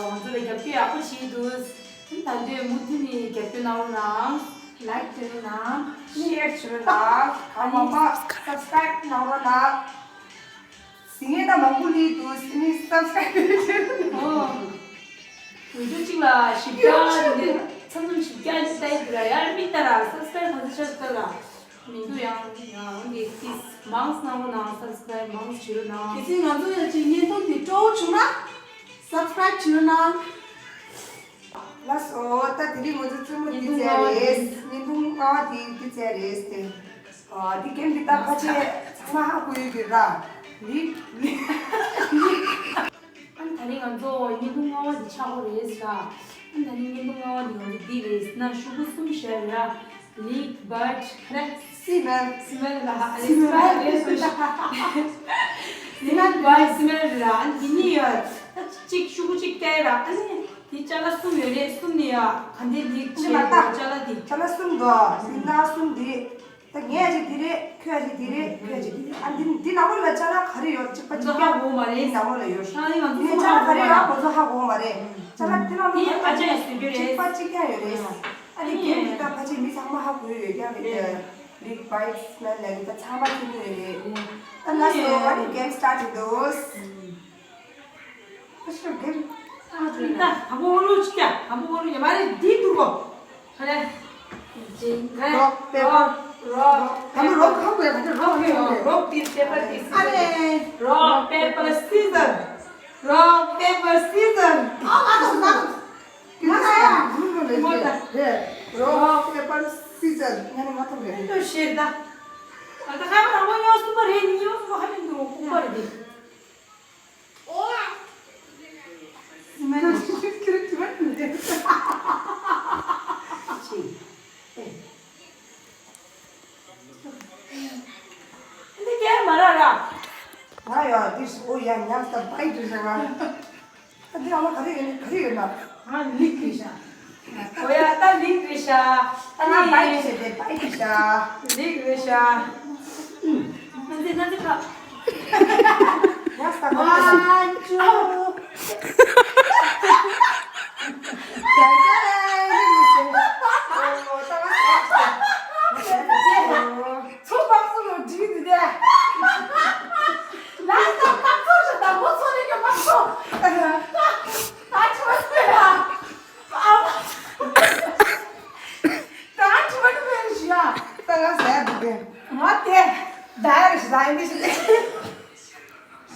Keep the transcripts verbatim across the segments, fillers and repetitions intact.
ང་ཚོ་ལ་རྒྱབ་སྐྱོར་ཡག་པོ་བྱེད་འདུག་ད་དུང་མུ་མཐུད་ནས་རྒྱབ་སྐྱོར་གནང་རོགས་གནང་། ལའིཀ་བྱེད་རོགས་གནང་། ཤེར་བྱེད་རོགས་གནང་། གང་མང་མང་སབ་སི་ཀ་རའིབ་གནང་རོགས་གནང་། ཟིན་ངེས་ད་མང་པོ་ལི་འདུག་ཟིན་ངེས་སབ་སི་ཀ་རའིབ་བྱེད་རོགས་གནང་། ཨོ། བི་ཌི་ཡོ་གཅིག་ལ་བཞི་བརྒྱ་འདི་ཚང་ཚང་བཞི་བརྒྱ་ཅིག་ལྟ་ཡི་འདུག་ར། ཡར་མིག་ལྟ་ར། སབ་སི་ཀ་རའིབ་ག་ཚོད་ཆགས་ལྟ་ར། མི་འདུག་ཡང་ཡང་འདི་ཏིས་མང་སྣང་བོ་ནང་སབ་སི་ཀ་རའིབ་མང་བྱེད་རོགས་གནང་། གལ་སྲིད་ང་ཚོ་ཡང་ཅིག་བརྙན་ཐུང་འདི་སྤྲོ་བོ་བྱུང་ན་སབ་སི་ཀ་རའིབ་བྱེད་རོགས་གནང་། ལགས་སོ། ད་དེ་རིང་ང་ཚོ་བཙུན་མོ་འདི་བཙལ་རེད། བརྙན་ཐུང་ལྔ་པ་འདི་འདི་བཙལ་རེད་དེ། ཨ་འདི་གེམ་འདི་ད་ཕལ་ཆེར་ཚང་མ་ཧ་གོ་ཡོད་ཀྱི་ར། ལི་ལི་ལི། ཨ་ནི་ད་རིང་ང་ཚོ་བརྙན་ཐུང་ལྔ་པ་འདི་ཆགས་པ་རེད་ཟེར། ཨ་ནི་ད་རིང་བརྙན་ཐུང་ལྔ་པ་འདི་ང་ཚོ་འདི་རེད་ཟེར་ན་ཤོག་གུ་གསུམ་བཞག་ར། ལིག་བཱའིཊ་ཁ་རེ། སི་མེལ། སི་མེལ་ལ་ཨ་རེ། སི་མེལ་རེད་ཟེར། ལིག་བཱའིཊ་སི་མེལ་ར། ཨ་ནི་འདི་གཉིས་ཡོད། ད་གཅིག་ཤོག་གུ་གཅིག་སྤྲད་ར། ཨ་ནི་འདི་ཅ་ལག་གསུམ་ཡོད་རེད། གསུམ་ནི་ཡ་ག་འདི་ལིག་ཅི་ཡོད་ཅ་ལག་འདི། ཅ་ལག་གསུམ་འདུག་འདི་ན་གསུམ་འདི། ད་ངས་ཅིག་འདི་རེད། ཁྱོད་ཅིག་འདི་རེད། ཁྱོད་ཅིག་འདི་རེད། ཨ་འདི་འདི་ནང་ལོགས་ལ་ཅ་ལག་ག་རེ་ཡོད་ཅིག་པ་ཅིག་ཧ་གོ་མ་རེད། འདི་ནང་ལོགས་ལ་ཡོད། ཨ་ནི་ང་ཚོ་ཅ་ལག་ག་རེ་ཡོད་ཁོ་ཚོ་ཧ་གོ་མ་རེད། ཅ་ལག་འདི་ནང་ལོགས་ལ་ཨ་ཅག་ཡོད་རེད། ཅིག་པ་ཅིག་ཀྱང་ཡོད་རེད། ཨ་ནི་རྒན་འདི་ད་ཕལ་ཆེར་མི་ཚང་མ་ཧ་གོ་ཡོད་ཀྱང་རེད། ལིག་བཱའིཊ་སི་མེལ་ལ་ནི་ད་ཚང་མ་ཐུན་མོང་རེད། ད་ལགས་སོ། ཨ་ནི་གེམ་སི་ཊར་ཊི་འདུག་ཨ་ཤོ་གེམ། ཨ་ད་དང་པོ་འོ་ལུ་ཅིག་ཀྱང་དང་པོ་འོ་ལུ་ཡ་མ་རེད། འདི་འདུག་གོ་ཨ་རེ། རོག་པེ་པར། རོག་ད་ལོ་རོག་ཧ་གོ་ཡ་ག་ཅི་རོག་ཧ་གོ་ཡ། རོག་པེ་པར་ཏིས། ཨ་རེ། རོག་པེ་པར་སི་ཛར། རོག་པེ་པར་སི་ཛར། ཨ་ང་ད་ང་ད་ང་ད་ཡ། རོག་པེ་པར་སི་ཛར། ང་ནི་ང་ཐོབ་རེད། ཏོ་ཤེར་ད། ཨ་ད་ཁ་མ་རང་མོ་ཉོ་སུ་པ་རེད། ཉོ་སུ་པ་ཧ་མི་འདུག་ཁུག་པ་རེད། འདི་སྐྱེལ་མ་ར་ར། ང་ཡ་འདི་སུ་ཡ་ཉག་ས་བའི་འདྲི་ཟེར་བ། ད་འདི་ཨ་མ་ག་རེ་ཡོད་ནི་ག་རེ་ཡོད་ན། ང་ལིག་རེད་ཤག་འོ་ཡ་ད་ལིག་རེད་ཤག་ད་ང་ལིག་བའི་རེད་ཤག་བའི་རེད་ཤག་ལིག་རེད་ཤག་ང་ཚོ་ང་ཚོ་ཁ། ཡ་ས་ཁ། ཝན་ཊུ། ཚོ་བབས་སུ་ལོ་འགྲིག་འདི་དེ། ལ་ས་བབས་སུ་ཞིག་དང་པོ་ཚོ་ནི་གི་བབས་སུ། ད་ཅི་བ་སུ་ཡ། ད་ཅི་བ་ནི་བས་ཞི་ཡ། ད་ང་ཟ་ཡ་འདུག་གི། ང་དེ་ད་ཡ་རེ་ཞི་ད་ཡིན་འདི་ཞི་དེ།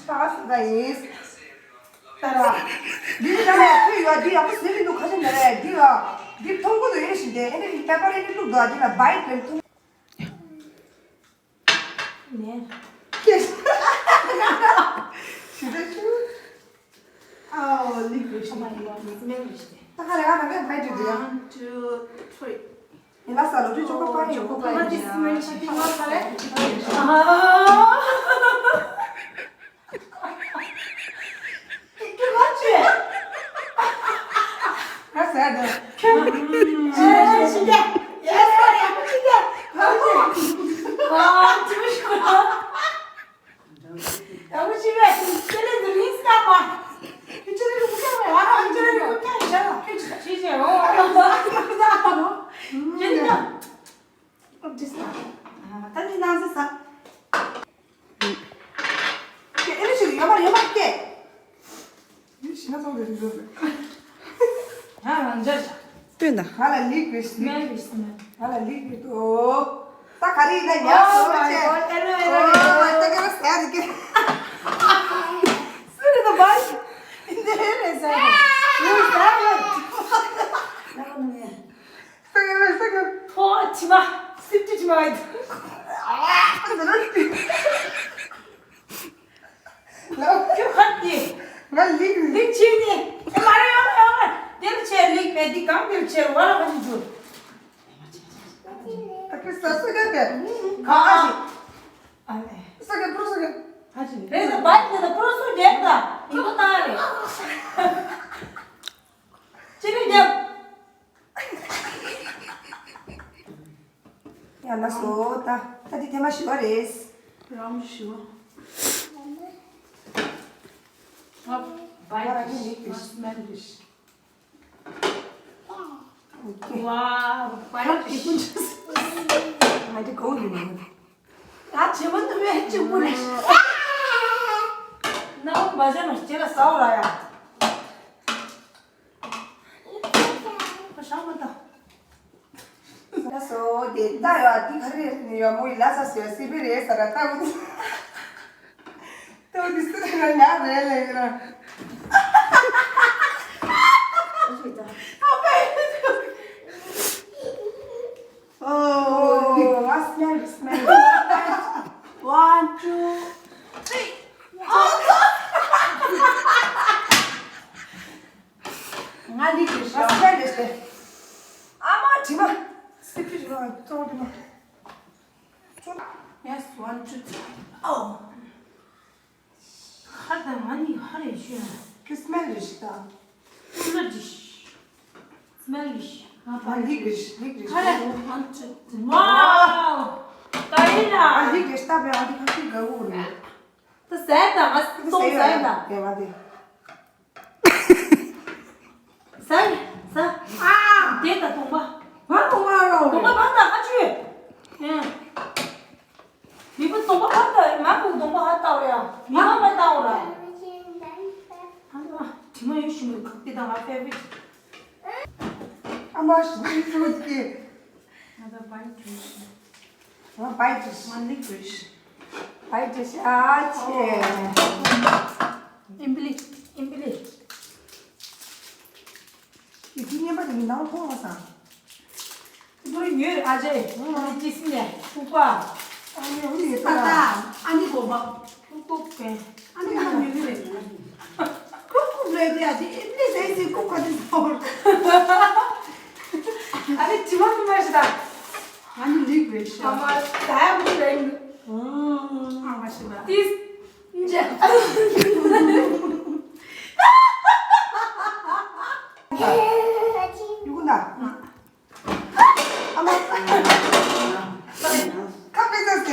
ད་ང་ཟ་ད་ཡིན། ད་ར། འདི་ནང་ལ་ཁོས་ཡོད་འདི་ཡག་པོ་ཟེར་མི་འདུག་ཁ་ཤས་མེད་རེད། འདི་ལ་འདི་མཐོང་གི་འདུག་ཨེ་ནི་ཞིག་འདི་ཨེ་ནི་པེ་པར་ཨེ་ནི་བླུགས་འདུག་འདི་ལ་བའི་ཀྲེམ་མཐོང་། ནས། ཞི་བདེ་ཆུ། ཨའོ་ལིག་རེ་ཞིག་ཨོ་མའི་གོཌ། ལིག་མེ་རེ་ཞིག་ད་ཁ་རེ་ཨ་ན་མེ་བའི་ཀྲེམ་འདི་ཡ། One, two, three. ཡིན་ན་ས་ལོ་དུས་ཆོག་པ་པ་ཡིན། ཆོག་པ་པ་ཡིན། ཨ་ཏི་སི་མེལ་ཆ་ཏི་ང་ས་རེད། ཨ་ཧ། ཀི་ཀི་ལ་ཅི། ང་ས་རེད། ཁྱོད་ཅི་ཞིག་ཡ། ཡ་ས་རེད་ཅི་ཡ། ང་ཅི། ཨ་ཅི་མི་ཤོད། ཡང་ཅི་རེད། ཅི་ལེ་འདི་རིང་སྐར་མ། ཅི་ལེ་རུ་ཀ་མ་ཡ། ཅི་ལེ་རུ་ཀ་ཡ། ཅི་ལེ་ཅི་ཅི་ཨོ། ཅི་ལེ་ཀ། ཨོ་ཇི་སི་ཀ། ད་འདི་ནང་ཟེར་ས། ཀེ་ཨེ་ནི་ཞིག་ཡོད་མ་རེད། ཡོད་མ་རེད་ཀེ། ཡིན་ཞིག་ན་སོང་རེད་རེད་རེད། ང་རང་འཇར་ཤག་ལྟོས་ན། ང་ལ་ལིག་རེད་ཟེར། སི་མེལ་རེད་སི་མེལ། ང་ལ་ལིག་རེད་དོ། ད་ག་རེ་ཡིན་ན་ཡག་སོ་ཅེ། ཨོ་མའི་གོཌ། ཨེ་ལོ་ཝེ་ར་རེད། ཨོ་མའི་གོཌ། ད་ག་རེ་ཟེར་གི། སུ་རེད་ད་བ། འདི་རེད་ཟེར་གི། ཡོད་ཟེར་གི། ལགས་ནས། ད་ག་རེ་ཟེར་གི། ཐོ་ཕྱི་མ། སིབ་ཏི་ཕྱི་མ་ཡིན། ཨ་ཟེར་རོ། ཁྱོད་ཁ་དེ། ང་ལིག་ལིག་ཕྱིན་ནི། ཨེ་མ་རེད། ཡོང་ཡོང་། དེར་ཆེ་ལིག་པས་འདི་གང་དེར་ཆེ་བ་ལ་ཁ་ཅིག་འཇུ། ད་ཁྱོད་ས་སུ་ག་དེ། ག་ཨ་ཞིག་ཨ་ལེ། སུ་ག་པུ་སུ་ག་ཨ་ཞིག་རེད་ད་བ་ཡིན་ད་པུ་སུ་རྒྱབ་ད། ཡིན་པ་ད་རེད། ཅི་རེད་རྒྱབ། ཡ་ལགས་སོ། ད་ད་འདི་ཐེངས་མ་བཞི་པ་རེད། རང་བཞི་པ། ཨ། What is smell this? Wow, what is this? I did go in. ད་བྱེད་པ་འདི་བས་གཅིག་པུ་རེད། ན་བ་བ་ཇ་མ་ཁྱེད་ལ་ཟ་འོ་ར་ཡ། ཁོ་ཤང་མ་ད། ལ་སོ་དེ་ལྟ་ཡོད་འདི་ག་རེ་ཡོད་མོ་ཡི་ལ་ས་སོ་སི་བི་རེད་ས་ར་ལྟ་བུ། ལྟ་བུ་འདི་སུ་རེད་ན་ཉག་རེད་ལས་ཡོད་ར། Oh, I smell, smell. One, two, three. ང་ལི་ཀི་ཤ། ང་ལི་ཀི་ཤ། ཨ་མ་དྲི་མ། སི་ཕི་དྲི་མ། གཙོ་བོ་དྲི་མ། Yes, one, two, three. Oh. ཧར་དང་ང་ནི་ཧར་རེ་ཤུ་ན། ཁྱོད་སྨན་རེ་ཞིག་དང་། ཀུ་ལར་ཇི་ཤི། སྨན་རེ་ཤི། ང་ལིག་རེ་ཤི་ལིག་རེ་ཤི། ཧར་རེ། One, two, three. Wow. ད་ཡིན་ན། ཨ་ལིག་རེ་ཤི་ད་བས་ཨ་ལིག་ཧ་ཤི་ག་བུ་རེ། ད་ཟས་དང་ང་སྟོང་ཟས་དང་། དེ་བ་དེ། ཟ། ཟ། ཨ། དེ་ད་གདོང་པ། ང་གདོང་པ་རོ། གདོང་པ་བར་ད་ཨ་ཅུ། ཨེ། མི་བུ་གདོང་པ་བར་ད་མ་བུ་གདོང་པ་ཧ་ལྟ་བ་ཡ། མི་མ་མ་ལྟ་བ་ར། ཨ་མ་དྲི་མ་ཡོད་ཤི་མོད་ག་དེ་ད་ང་ཕེ་བི། ཨ་མ་ཤི་དྲི་མ་ཡོད་ཀི། ང་ད་བའི་དྲི་ཤི། ང་བའི་དྲི་ཤི། ང་ལིག་དྲི་ཤི། བའི་དྲི་ཤི་ཨ་ཆེ། ཨིམ་པི་ལི། ཨིམ་པི་ལི། ཡི་གེ་རྔན་པ་དེ་ནི་ནང་མཐོང་བ་སང་། འདོད་ཡོད་ཨ་ཅེ། ཨ་ཅེ་སི་ནས་ཕུག་པ། ཨ་ནི་འུ་ཡོད་པ། ཨ་ནི་གོ་པ། ཕུག་པ་པེ། ཨ་ནི་ང་ཉོས་ཀྱི་རེད། ཁོ་ཁུག་རེད་དེ་ཨ་ཅེ་ཨིན་ལི་ཟེར་ཟེར་ཁུག་ཁ་དེ་ཟོར། ཨ་ནི་དྲི་མ་མི་མ་ཞིག་དང་། ཨ་ནི་ལིག་རེད་ཤག་ཨ་མ་ད་ཡ་མི་རེད། ཨ་མ་ཞིག་ལ། ཏིས། ཡུ་གུ་ན། ཨ་མ། ཁ་པེ་ཙ་སེ། ལ་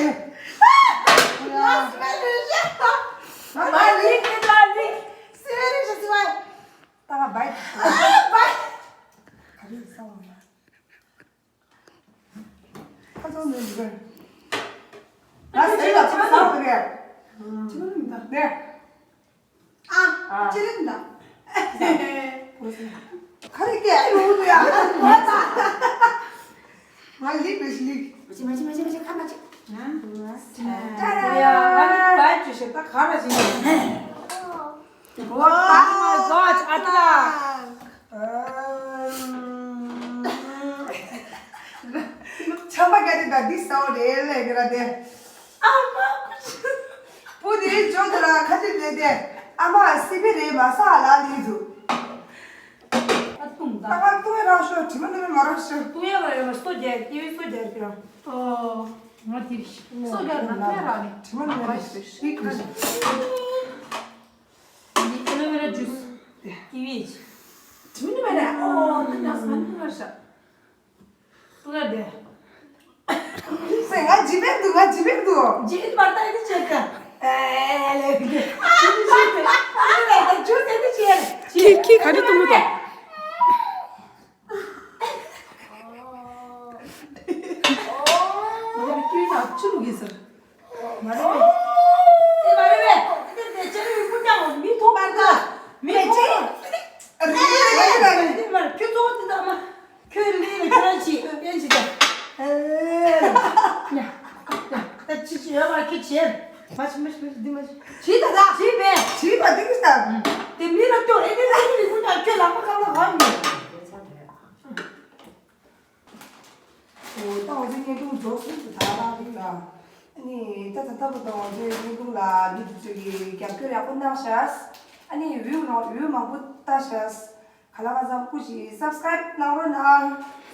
སི་མེ་རི་ཤ། ལ་ལི་ལ་ལི། སི་མེ་རི་ཤ་སི་མེ། ད་ང་བའི། བའི། ག་རེ་ས་བ་ང་། ཁ་ཚང་ནས་འདུག་ག་ང་ཟེར་ལ་ཚོད་ཚོད་འདུག་གས། ཅི་མ་རུང་ད། ནས། ཨ། ཨ། ཅི་རིང་ད། ག་རེ་སྐད་ཨེ་ཡོང་འདུག་ཡ། ང་ལིག་རེ་ཞིག་ལིག་མ་ཅི་མ་ཅི་མ་ཅི་མ་ཅི་ཁ་མ་ཅི། ང་ཅི་ན། ཅི་ན། ཅི་ན། ཡ་ང་ནི་བའི་ཅི་ཞིག་ད་ག་ར་ཞིག་ཡིན། Oh my God, ཨ་ཏི་ལ། ཆམ་པ་ག་དེ་ད་འདི་ས་འོ་རེད་ལས་ག་ར་དེ། ཨ་མ་ཀུ་ཤི། བུ་དེའི་ཇོ་དེ་ལ་ཁ་ཅིག་དེ་དེ་ཨ་མ་སི་པི་རེད་མ་ས་ལ་ལི་དུ། ཨ་ཏུང་ད། ད་ག་ཏུང་རང་ཤོ་དྲི་མ་ནི་མ་རང་ཤོ། ཏུང་ཡ་ག་ཡ་མ་སོ་རྒྱལ་ཏི་བི་སོ་རྒྱལ་ཏི་རང་། ཨོ། ང་དེ་རེད། སོ་རྒྱལ་ན་ཏུང་ཡ་རང་རེད། དྲི་མ་ནི་མ་རང་ཤོ་ཤིག་རེད། འདི་ཨེ་ལོ་ཝེ་ར་ཇུས། ཀི་ཝི། ཇི་མི་ནི་མེད་ཨོ་ཏི་ནག་སྨན་ནི་མ་ཤ། ཏུ་ལ་དེ། སེ་ང་ཇི་བེར་འདུག་ང་ཇི་བེར་འདུག་ཇི་ཨིན་བར་ཏ་ཨིན་ཆེ་ཀ་ཨེ་ལེ་ཇི་ཇི་ཇི་ཇི་ཇི་ཁྱི་ཁྱི་ག་རེ་གཏོང་གི་འདུག་ཁྱི་ན་ཆུ་ལུག་གི་ཟེར། མ་རེད་པས། དེ་མ་རེད་པས། དེ་དེ་ཅེ་རི་ཀུན་ཀྱང་མི་ཐོག་པར་ད། མི་ཐོག་པར། དེ་མ་རེད། ཁྱོད་ཚོ་དེ་དག་མ། ཁྱོད་ལི་ལི་ཁྱོད་ཅི་ཨེ་ཅི་ད། ཨེ། ཡ། ད་ཅི་ཅི་ཡོད་པ་ཁྱོད་ཅི། མ་ཤི་མ་ཤི་མ་ཤི་འདི་མ་ཤི། ཅི་ད་ད། ཅི་པས། ཅི་པ་འདི་གི་ད། དེ་མི་ལ་ལྟོས་ཨེ་དེ་ལ་ཁྱོད་ལ་ཁོ་ཁ་ལ་ཧ་མི། ཨོ་ད་འོ་ཙི་བརྙན་ཐུང་རྫོགས་སོང་དུ་ད་རང་རིག་ལ། ཨ་ནི་ད་ད་ལྟ་བུ་དང་འོ་ཙི་བརྙན་ཐུང་ལ་འདི་དུས་ཚོད་ཀྱི་རྒྱབ་སྐྱོར་ཡག་པོ་གནང་ཤག་ཨ་ནི་བིའུ་ནང་བིའུ་མང་པོ་བལྟ་ཤག་ག་ལ་བ་ཙམ་སྐུ་ཞིག་སབ་སི་ཀ་རེབ་གནང་རོགས་གནང་།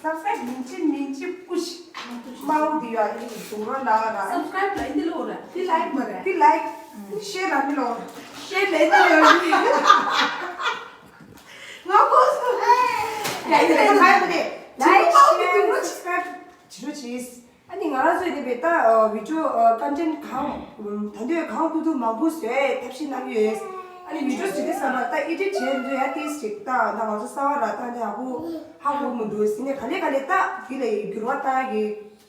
སབ་སི་ཀ་རེབ་མིན་ཅི་མིན་ཅི་སྐུ་ཞིག་མང་པོ་འདི་ཡ་ཨི་གཟུགས་རོགས་གནང་ར། སབ་སི་ཀ་རེབ་ལ་འདི་ལོ་ར། འདི་ལའིག་མ་རེད། འདི་ལའིག་འདི་ཤེར་ར་མི་ལོ། ཤེར་ལས་འདི་ལོ། ང་ཁོ་སུ། ཡ་ཨི་འདི་ལ་ཧ་ཡ་མ་རེད། ལའིག་ཤེར་སབ་སི་ཀ་རེབ་བྱེད་རོགས་གྱིས། ཨ་ནི་ང་རང་ཚོའི་དེ་བས་ད་བི་ཌི་ཡོ་ཀོན་ཊེན་གང་ད་འདོད་གང་ཐུབ་ཐུབ་མང་པོ་བཟོས་ཐབས་ཤེས་གནང་གི་ཡོད། ཡུ་ཊུབ་ཅིག་དེ་བསམ་པ་ད་ཨེ་ཌིཊ་བྱས་འདུག་ཡ། ཏིས་ཅིག་ད་ད་ང་ཚོ་གསར་པ་ར་ད་འདི་ཧ་གོ་ཧ་གོ་མི་འདུག་ཟེར་ནས་ག་ལེ་ག་ལེ་ད་འདི་ལ་འགྱུར་བ་བཏང་གི་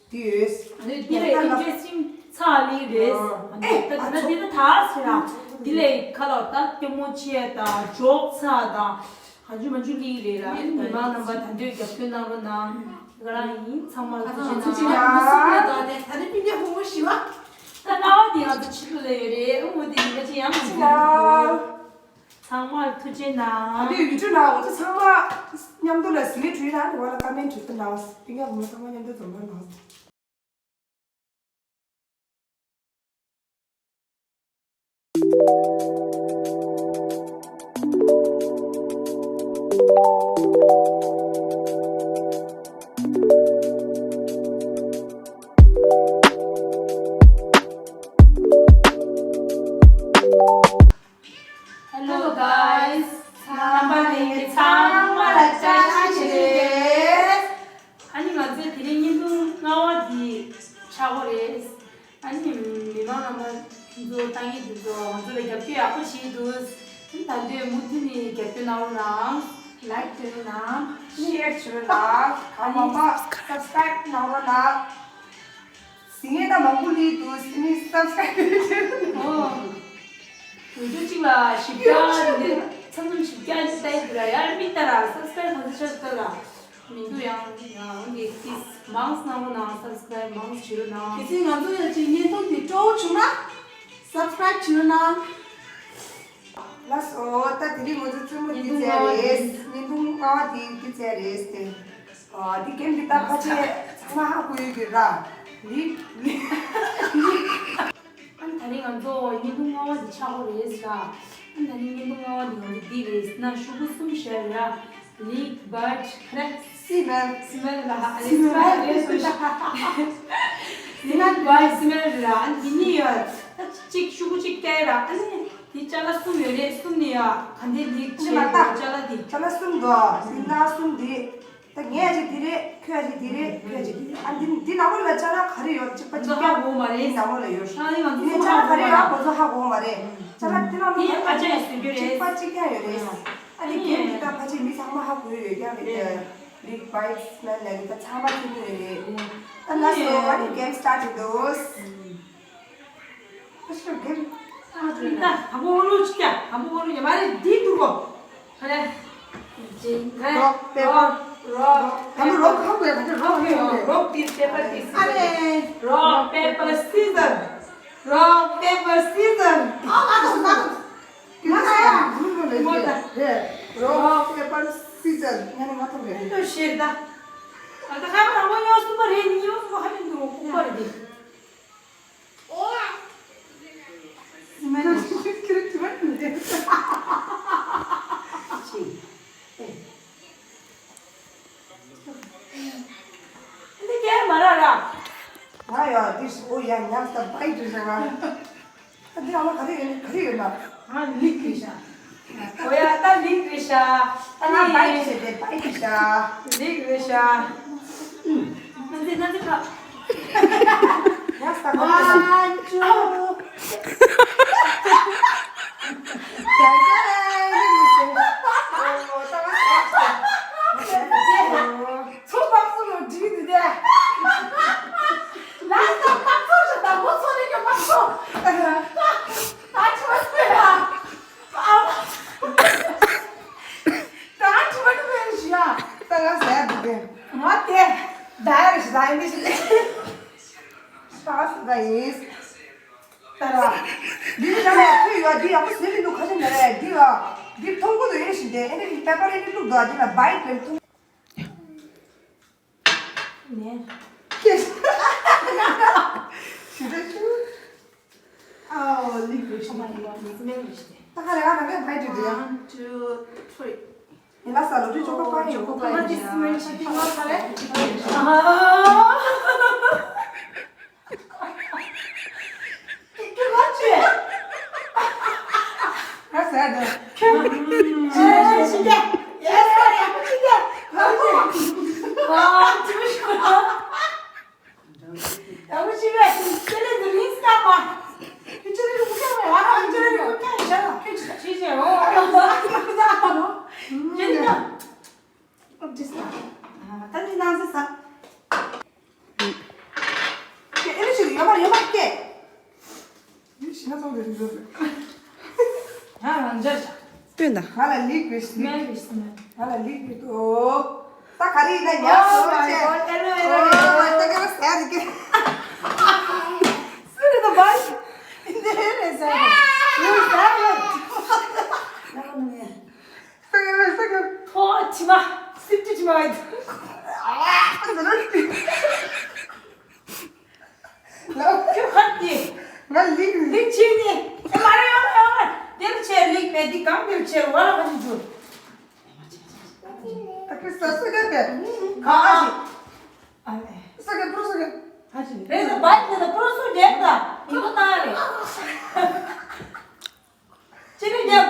འདི་ཡོད། ཨ་ནི་འདི་ལ་ད་ཨིན་ཊ་རེ་སི་ཊིང་ཚ་ལི་རེད། ཨ་ནི་ད་ད་ད་འདི་ད་ད་ཟེར་ར་འདི་ལ་ཁ་ལོ་ད་ལྟད་མོ་ཆེ་དང་ཇོག་ཚ་དང་ག་ཅུ་མ་ཅུ་ལི་རེད་ར། མི་མང་རྣམ་པ་ད་འདོད་རྒྱབ་སྐྱོར་གནང་རོགས་གནང་། ང་རང་ཡིན་ཚང་མ་ལ་ཐུགས་རྗེ་གནང་། ཐུགས་རྗེ་གནང་། ད་ནི་སྤུན་ཀྱག་བུ་མོ་ཞི་བ། ད་རྣ་བ་དེ་ང་ཚོ་ཕྱི་ལོགས་ལ་ཡོད་རེད། ཨ་མོ་དེ་ཉི་མ་ཅི་ཡང་མི་ཚེ་འདུག་ཚང་མར་ཐུགས་རྗེ་གནང་། ད་ལྟའི་ཡུ་ཊུབ་ནང་ང་ཚོ་ཚང་མ་མཉམ་དུ་ལ་ཟིན་བྲིས་ན་ང་ལ་ཀ་མེན་བྲིས་ཏེ་གནང་། སྤུན་ཀྱག་བུ་མོ་ཚང་མ་མཉམ་དུ་འཛོམས་པ་གནང་། Hello guys. རྣམ་པ་ལྷན་རྒྱས་ཚང་མ་ལ་བཀྲ་ཤིས་བདེ་ལེགས། ཨ་ནི་ང་ཚོའི་དེ་རིང་བརྙན་ཐུང་ལྔ་པ་འདི་ཆགས་པ་རེད། ཨ་ནི་མི་མང་རྣམ་པ་ཚོ་ལྟ་མཁན་དེ་ཚོ་ང་ཚོ་ལ་རྒྱབ་སྐྱོར་ཡག་པོ་བྱེད་འདུག་ཨ་ནི་ད་དུང་མུ་མཐུད་ནས་རྒྱབ་སྐྱོར་གནང་རོགས་གནང་། ལའིཀ་བྱེད་རོགས་གནང་། ཤེར་བྱེད་རོགས་གནང་། གང་མང་མང་སབ་སི་ཀ་རའིབ་གནང་རོགས་གནང་། ཟིན་ངེས་ད་མང་པོ་ལི་འདུག་ཟིན་ངེས་སབ་སི་ཀ་རའིབ་བྱེད་རོགས་གནང་། ཨོ། བི་ཌིའོ་གཅིག་ལ་བཞི་བརྒྱ་ནས་མཚམས་མཚམས་བཞི་བརྒྱ་ཅིག་ལྟ་ཡི་འདུག་ར། ཡར་མི་ལྟ་ར། སབ་སི་ཀ་རའིབ་ག་ཚོད་ཆགས་ལྟ་ར། མི་འདུག་ཡང་ཡང་འོན་ཏེ་ཏིས་མང་གནང་རོགས་གནང་། སབ་སི་ཀ་རའིབ་མང་བྱེད་རོགས་གནང་། གལ་སྲིད་ང་ཚོ་ཡ་ཅིག་བརྙན་ཐུང་དེ་སྤྲོ་བོ་བྱུང་ན་སབ་སི་ཀ་རའིབ་བྱེད་རོགས་གནང་། ལགས་སོ། ད་དེ་རིང་ང་ཚོ་རྩེད་མོ་འདི་བྱས་རེད། བརྙན་ཐུང་ལྔ་པ་དེ་འདི་བྱས་རེད་དེ། ཨ་འདི་གན་འདི་ད་ཕལ་ཆེར་ཚང་མ་ཧ་གོ་ཡོད་ཀྱི་ར། ལི་ལི་ལི། ཨ་ནི་ད་རིང་ང་ཚོ་བརྙན་ཐུང་ལྔ་པ་འདི་ཆགས་པ་རེད་ཟེར། ཨ་ནི་ད་རིང་བརྙན་ཐུང་ལྔ་པ་འདི་ང་ཚོ་འདི་རེད་ཟེར་ན་ཤོག་གུ་གསུམ་བཞག་ར། ལིག་བར་ཊི་ཁ་རེ། སི་མེལ། སི་མེལ་ལ་ཧ་ཨ་ནི་སི་མེལ་རེད་ཟེར། ལིག་བར་ཊི་སི་མེལ་ར། ཨ་ནི་འདི་གཉིས་ཡོད། ད་གཅིག་ཤོག་གུ་གཅིག་སྐྱེལ་ར། ཨ་ནི་འདི་ཅ་ལག་གསུམ་ཡོད་རེད། གསུམ་ནི་ཡ་ག་འདི་ལིག་ཅི་མ་ད་ཅ་ལག་འདི། ཅ་ལག་གསུམ་འདུག་འདི་ན་གསུམ་འདི། ད་ངས་ཅིག་འདི་རེད། ཁྱོད་ཅིག་འདི་རེད། ཁྱོད་ཅིག་འདི་རེད། ཨ་འདི་འདི་ནང་ལོགས་ལ་ཅ་ལག་ག་རེ་ཡོད་ཅིག་པ་ཅིག་ཧ་གོ་མ་རེད། འདི་ནང་ལོགས་ལ་ཡོད། ཤ་ཡི་ང་འདི་ནས་ཅ་ལག་ག་རེ་ཡོད་ཁོ་ཚོ་ཧ་གོ་མ་རེད། ཅ་ལག་འདི་ནང་ལོགས་ལ་ཨ་ཅག་ཡ་ཟེར་རྒྱུ་རེད། ཅིག་པ་ཅིག་ཀྱང་ཡོད་རེད། ཨ་ནི་གན་འདི་ད་ཕལ་ཆེར་མི་ཚང་མ་ཧ་གོ་ཡོད་ཀྱང་རེད། ལིག་བར་ཊི་སི་མེལ་ལ་འདི་ད་ཚང་མ་ཐུག་གི་རེད། ད་ལགས་སོ། ཨ་ནི་གན་སི་ཊར་ཊི་འདུག་ཨ་ཤོ་གན། ཨ་ད་དང་པོ་འོ་ལུ་ཅིག་ཀྱ་དང་པོ་འོ་ལུ་ཡ་མ་རེད། འདི་འདུག་གོ་ཧ་ལས། རོག་པེ་པར། རོག་པེ་པར། ད་རོག་ཧ་གོ་ཡ་ད་རོག་ཧ་གོ་ཡ། རོག་པེ་པར་སི་ཟར། ཨ་ལས། རོག་པེ་པར་སི་ཟར། རོག་པེ་པར་སི་ཟར། ཨ་ང་ཚོ་ང་ཚོ། ང་ཚོ་ཡ། རོག་པེ་པར་སི་ཟར། ང་ནི་ང་ཐོབ་རེད། ཨ་ད་ཤེར་ད། ཨ་ད་ཁ་བ་རང་མོ་ཉོ་གསུམ་པ་རེད། ཉོ་གསུམ་པ་ཧ་མི་འདུག་ཁོག་པ་རེད་དེ། འདི་སྐད་མ་ར་ར། ང་ཡ་འདི་ཨོ་ཡ་ཉག་ད་བའི་འདྲི་ཤ་ང་། འདི་ཨ་མ་ག་རེ་ཡོད་ནི་ག་རེ་ཡོད་ན། ང་ལིག་རེད་ཤག་ཨོ་ཡ་ད་ལིག་རེད་ཤག་ད་ང་བའི་བྱས་ཏེ་བའི་རེད་ཤག་ལིག་རེད་ཤག་ང་ཚོ་ང་ཚོ་ཁ། ཡ་ས་ག་ཨ་ཅུ། ད་ང་ཟས་འདུག་སྟེ། ཚོ་པགས་ཚོ་ལོ་འགྲིག་འདུག་སྟེ། ལ་ས་པགས་ཚོ་ཞིག་དང་པོ་ཚོ་ནི་ཀྱི་པགས་ཚོ། ད་ཅི་མ་ཟེར་ཡ། ཨ་མ། ད་ཅི་མ་ནི་མེད་ཞིག་ཡ། ད་ང་ཟས་འདུག་སྟེ། ང་དེ། ད་ཡ་རེ་ཞིག་ད་ཡིན་ཞིག་སྟེ། པགས་ཚོ་ད་ཡིན། ད་ར། འདི་ནི་ཡང་ཡང་ཐོས་ཡོད། འདི་ཡག་པོ་བཟོས་མི་འདུག་ཁ་ཤས་མེད་རེད། འདི་ལ། འདི་མཐོང་གི་འདུག་ཡིན་ཞིག་སྟེ། ཨེ་འདི་པེ་པར་ཨེ་འདི་བླུགས་འདུག་འདི་ལ་བའི་ཊི་མཐོང་། ནས། ཀྱེ། ཞུ་དྲ་ཞུ། ཨའོ་ལིག་རེད་ཤག་ཨོ་མའི་གོཌ། ལིག་སྨན་རེད་ཤག་ད་ག་རེ་ག་རེ་ག་བའི་ཊི་འདི་ཡ། One, two, three. ཡིན་ལ་ས་ལོ་དུས་ཅོག་པ་པ་ཡིན་ཅོག་པ་པ་ཡིན་ཅོག་པ་པ་ཡིན། ཨ་ཧ། ཁྱོད་ཁྱོད་ཁྱོད། ང་ཟེར་དེ། ཁྱོད། ཁྱོད་ཤི་རྒྱ། ཡ་ས་ཡ་ཁྱོད་ཤི་རྒྱ། ཁ་ཁོ། ཨ་ཅི་མི་ཤོད། ཡ་ཁྱོད་ཤི་རྒྱ། ཁྱོད་ལས་དུ་རིང་སྐམ་པ། ཁྱོད་ལས་རུང་སྐམ་པ། ཨ་ཁྱོད་ལས་རུང་སྐམ་པ། ཁྱོད་ཤི་རྒྱ། ཨོ་ཏི་ས། ད་འདི་ནང་ས་ས། ཀྱེ་ཨེ་ལི་ཞིག་ཡོད་མ་ཡོད་མ་ཀྱེ། འདི་ཤི་ན་ཚོགས་འདི་རིགས་ཟེར། ང་རང་འཇར་ཤག་སྟོན་དང་། ང་ལ་ལིག་རེ་ཞིག་སྨན་རེ་སྨན། ང་ལ་ལིག་རེ་འདུག་ད་ག་རེ་ཡིན་ན་ཉར་སོང་ཆེ། Oh my God, ཨེ་ལོ་ཨེ་ལོ་ཨེ་ལོ། Oh my God, ད་ག་རེ་ཟ་ཡ་རེད་ཀྱེ། སུ་རེད་ད་བ། འདི་རེད་ཟ་ཡ། ཡོད་ཟ་ཡ། ལ་ག་ནུ་ཡ། ས་ག་ས་ག་ཐོ་ཆི་མ། སིབ་ཏི་ཆི་མ་ཡིན། ཨ་ཟ་ར་ཏི། ལ་ཁྱོད་ཁ་ཏི། ང་ལིག་ལིག་ཆི་ནི། ཨེ་མ་རེ་ཡོང་ཡོང་། དེ་ལ་ཆེ་ལིག་མེད་དི་གང་དེ་ལ་ཆེ་བ་ལ་ཁ་ཅི་འཇུ། ད་ཁྱོད་ས་ས་ག་དེ། ག་ཨ་ཞིག་ཨ་ལེ། ས་ག་པུ་རུ་ས་ག་ཨ་ཞིག་རེད་ད་བ་ཡི་ད་པུ་རུ་སུ་རྒྱབ་ད། ཡིན་པ་ད་རེད། ཅི་རེད་རྒྱབ།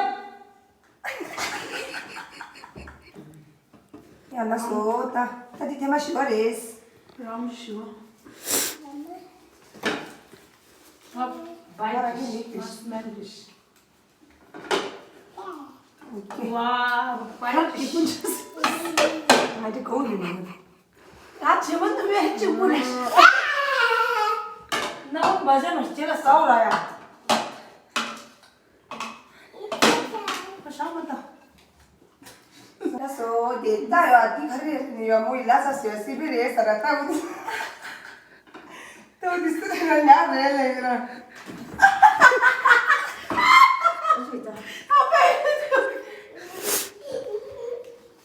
ཡ་ལ་སོ་ད། ད་འདི་ཐེངས་མ་བཞི་པ་རེད། རང་བཞི་པ། ང་བའི་ང་རང་གི་མིག་གི་ང་སྨན་རེད། ཨོ་ཁེ། ཝའོ། བའི་ང་འདི་གོ་ཡིན་ནོ། ང་བྱེ་མ་ནུ་མའི་གཅིག་པུ་ནས། ནང་བ་ཇ་མ་ཁྱེད་ལ་ཟའོ་ར་ཡ། ཨ་ཤ་མ་ད། ལ་སོ་དེ་ད་ཡ་དེ་ག་རེ་ནི་ཡ་མོ་ཡི་ལ་ས་སི་ཡ་སི་པི་རེད་ས་ར་ད་བུ་དེ། ད་བུ་དེ་སི་རེད་ན་ཉག་རེད་ལེ་ཡ་ར། ཨ་པེ།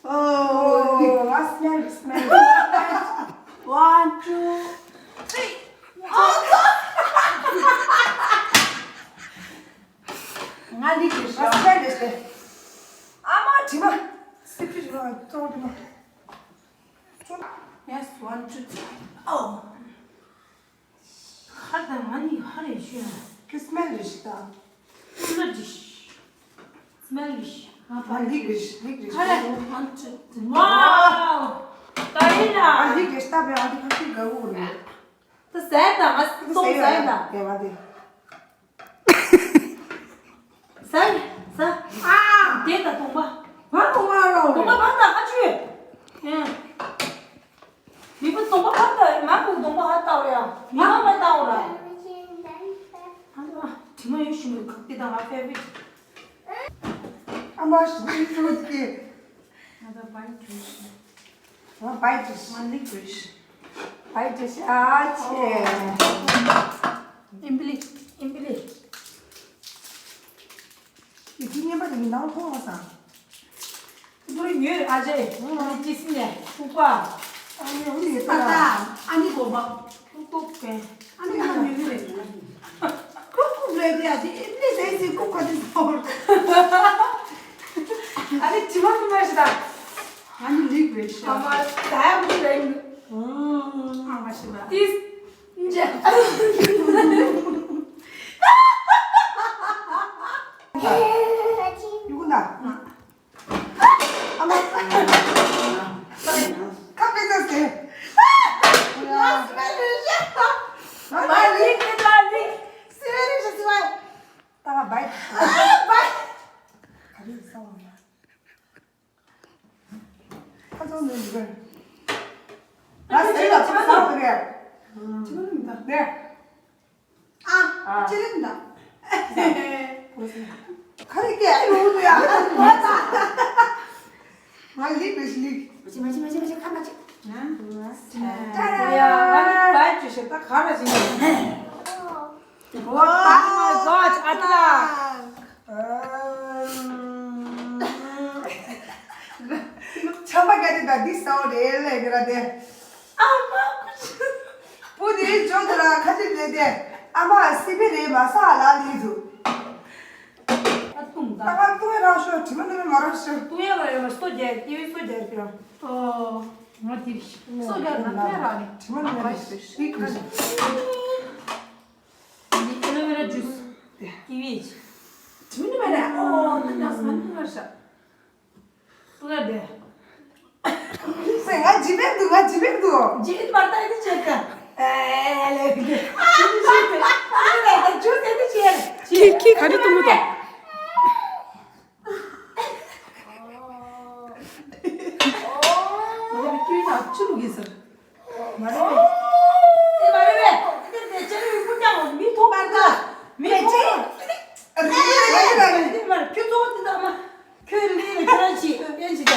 Oh, I smell, smell. One, two, three. ང་ལིག་རེད་ཤག་ང་ལིག་རེད་ཤག་ཨ་མ་དྲི་མ། སི་ཕི་དྲི་མ། ཙོང་དྲི་མ། Yes, one, two, three. Oh. ཁ་དང་ང་གཉིས་ཧ་རེ་ཤོད། ཁྱོད་སྨན་རེ་ཞིག་ད། ཀུ་ལ་ཇི་ཤི། སྨན་རེ་ཤི། ང་ལིག་རེ་ཤི། ལིག་རེ་ཤི། ཧ་རེ། One, two, three. Wow. ད་ཡིན་ན། ཨ་ལིག་རེ་ཤི་ད་བས་ཨ་འདི་ཁ་ཅིག་དགའ་བོ་རེད། ད་ཟས་དང་ང་སྟོང་ཟས་དང་། དེ་བ་དེ། ཟ། ཟ། ཨ། དེ་ད་གདོང་པ། ང་གདོང་པ་རོ། གདོང་པ་བར་ད་ཁ་ཆུ། ཡ། མི་བུ་གདོང་པ་བར་ད་མ་བུ་གདོང་པ་ཧ་ལྟ་བ་ཡ། མི་མ་བར་ལྟ་བ་ར། ཨ་ལ། དྲི་མ་ཡོད་ཤི་མོད་ག་དེ་དང་ང་ཕེབས་བི། ཨ་མ་ཤི་དེ་ཚོ་དེ། ང་ད་བའི་བྲོས་ཤི། ང་བའི་བྲོས་ཤི། ང་ལིག་བྲོས་ཤི། བའི་བྲོས་ཤི་ཨ་ཆེ། ཨིམ་པི་ལི། ཨིམ་པི་ལི། ཡི་གེ་རྙིང་པ་དེ་མི་ནང་མཐོང་བ་སང་། འདུག་ཉོས་ཨ་ཅེ། ང་ལ་ཅི་སི་ནས་ཕུག་པ། ཨ་ནི་འུ་ནི་ད་ད་ཨ་ནི་གོ་མ། ལྐུག་ལྐུག་པས། ཨ་ནི་ང་ཉོས་ནི་རེད། ལྐུག་ལྐུག་རེད་དེ་ཨ་ཅེ་ཨིམ་ལི་ཟེར་ཟེར་ལྐུག་ག་དེ་ཟོར། ཨ་ནི་དྲི་མ་མི་མ་ཤི་ད། ཨ་ནི་ལིག་རེད་ཤི། ཨ་མ་ད་ཡ་མི་རེད། ཨ་མ་ཤི་ད། ཏིས། འཇ། ཡུ་གུ་ན། ཨ་མ། ཁ་པེ་ཏ་སེ། ང་སི་མེ་རི་ཤ། ང་ལིག་ནི་ང་ལིག་སི་མེ་རི་ཤ་སི་མེ། ད་ང་བའི། བའི། ག་རེ་ཟ་བ་ཡ། ཁ་ཚོན་ནི་འདི་ག་ང་སེ་ལ་ཚོན་ཟ་བ་རེད། ཅི་མ་རུང་ད། ནས། ཨ། ཨ། ཅི་རིགས་འདྲ། ཁ་རི་ཀའི་ཨ་ཡོང་དུ་ཡ། ང་ལིག་རེ་ཞིག་ལིག་མ་ཅི་མ་ཅི་མ་ཅི་མ་ཅི་ཁ་མ་ཅི། ང་ཅི་ཡ་ང་ལིག་བ་ཅི་ཞིག་ད་ག་ར་ཞིག Oh my God, ཨ་ཏི་ལ། ཆམ་པ་ག་དེ་ད་འདི་སའོ་རེད་ལས་ག་ར་དེ། ཨ་མ། བུ་དེའི་ཇོ་དེ་ལ་ཁ་ཅིག་ལས་དེ། ཨ་མ་སི་པི་རེད་མ་ས་ལ་ལི་དུ། ཨ་ཏུང་ད། ད་ག་ཏུང་ཡ་རང་ཤོ་དྲི་མ་ནི་མ་རང་ཤོ། ཏུང་ཡ་ར་ཡ་མ་སོ་རྒྱ་ཀི་ཝི་སོ་རྒྱ་ཀི་ར། ཨོ། ང་དེ་སོ་རྒྱ་ན་ཏུང་ཡ་ར་ནི། དྲི་མ་ནི་མ་རང་ཤོ། ནི་ཨེ་ལོ་ཝེ་ར་ཇུས། ཀི་ཝི། དྲི་མ་ནི་མ་རང་ཨོ་ཏུང་ཡ་སྨན་ཏུང་ཡ་ཤ། ཏུ་ལ་དེ། སེ་ང་ཇི་བེག་དུ་ང་ཇི་བེག་དུ། ཇི་ཨིན་མར་ཏ་ཨིན་ཅེ་ཀ་ཨེ་ལེ་གི། ཨ་ལེ་ད་ཇུ་སེ་ཏི་ཅེ། ཁྱི་ཁྱི་ག་རེ་གཏོང་གི་འདུག། ཨ་ཅི་ལུག་གི་ཟེར། མ་རེད་པས། དེ་མ་རེད་པས། དེ་དེ་ཅི་ལུག་གི་ཀུན་ཀྱང་མི་མཐོང་བར་ག་མི་མཐོང་བར། དེ་མ་རེད། ཁྱོད་ཚོ་དེ་དག་མ། ཁྱོད་ལས་ལ་ཁྱོད་ཅི་ཡོད་ཅི་ད།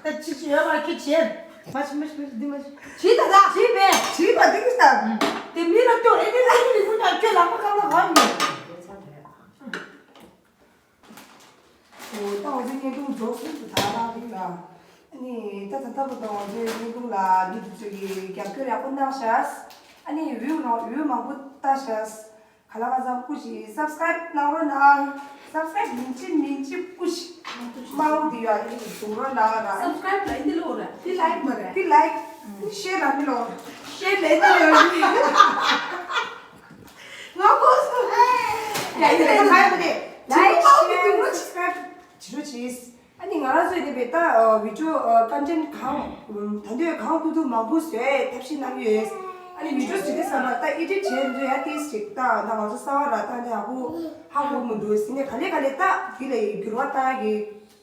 ད་ཅི་ཅི་ཡོད་མ་ཁྱོད་ཅི་ཡོད། མ་ཅི་མ་ཅི་མ་ཅི་འདི་མ་ཅི། ཅི་ད་ད། ཅི་བས། ཅི་པ་འདི་གི་ད། དེ་མི་ལ་ལྟོས་ཨེ་ནི་ལ་ཡིན་ཁྱོད་ལ་ཁྱོད་ལ་ཁ་ཁ་ལ་ཁ་ཡིན། ཨོ་ད་འོ་ཙི་བརྙན་ཐུང་རྫོགས་སོང་དུ་ད་རང་རིག་ལ། ཨ་ནི་ད་ད་ལྟ་བུ་དང་འོ་ཙི་བརྙན་ཐུང་ལ་འདི་དུས་ཚོད་ཀྱི་རྒྱབ་སྐྱོར་ཡག་པོ་གནང་ཤག་ཨ་ནི་བིའུ་རང་བིའུ་མང་པོ་བཏང་ཤག་ག་ལ་ག་ཚང་སྐུ་ཞིག་སབ་སི་ཀ་རེབ་གནང་རོགས་གནང་། སབ་སི་ཀ་རེབ་མིན་ཅི་མིན་ཅི་སྐུ་ཞིག་མང་པོ་འདི་ཡ་ཨ་ནི་གཏོང་རོགས་གནང་ར། སབ་སི་ཀ་རེབ་ལ་འདི་ལོ་ར་འདི་ལའིག་མ་རེད། འདི་ལའིག་ཤེར་ལ་འདི་ལོ་ཤེར་ལ་འདི་ལོ། ང་ཁོ་སོ། ཡ་ཡ་ཡ་ཡ་ཡ། ལའིག་ཤེར་སབ་སི་ཀ་རེབ་བྱེད་རོགས་བྱེད། ཨ་ནི་ང་རང་ཚོས་དེ་བས་ད་བི་ཌིའོ་ཀོན་ཊེན་གང་ད་འདོད་གང་ཐུབ་ཐུབ་མང་པོ་བཟོས་ཐབས་ཤེས་གནང་གི་ཡོད། ཨ་ནི་བི་ཌིའོ་བཟོས་དུས་ཙམ་པ་ད་ཨེ་ཌིཊ་བྱས་འདོད་ཡ་ཏིས་ཅིག་ད་ད་ང་ཚོ་གསར་པ་ར་ད་འདི་ཡག་པོ་ཧ་གོ་མི་འདུག་ཟེར་ནས་ག་ལེ་ག་ལེ་ད་འདི་ལ་འགྱུར་བ་གཏང་ཡ་གི་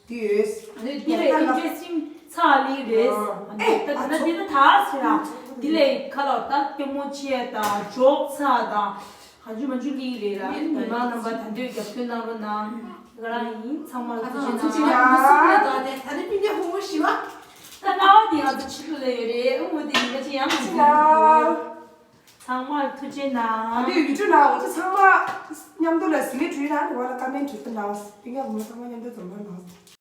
འདི་ཡོད། ཨ་ནི་འདི་ལ་ཨིན་ཊ་རེ་སི་ཊིང་ཚ་ལི་རེད། ཨ་ནི་ད་ད་ན་འདི་ན་ད་ཟེར་ར་འདི་ལ་ཁ་ལོ་ད་ལྟད་མོ་ཆེ་དང་ཇོག་ཚ་དང་། གང་ཅུ་མང་ཅུ་ལི་ལི་ར། མི་མང་རྣམ་པ་ད་འདོད་རྒྱབ་སྐྱོར་གནང་རོགས་གནང་། ང་རང་ཡིན་ཚང་མར་ཐུགས་རྗེ་གནང་། ཐུགས་རྗེ་གནང་། ད་ནི་སྤུན་ཀྱག་བུ་མོ་ཞི་བ། ད་རྔ་བ་དེ་ང་ཚོ་ཕྱི་ལོགས་ལ་ཡོད་རེད། ཨ་མོ་དེ་ཡིན་པ་ཅི་ཡང་མ་ཚང་མར་ཐུགས་རྗེ་གནང་། ད་འདོད་ཡུ་ཊུབ་ནང་ང་ཚོ་ཚང་མ་མཉམ་དུ་ལ་གཟིགས་ལས་གྲུའི་ནང་ནས་བ་ལ་ཀ་མེན་ཊི་བྲིས་ཏེ་གནང་། སྤུན་ཀྱག་བུ་མོ་ཚང་མ་མཉམ་དུ་འཛོམས་པ་གནང་།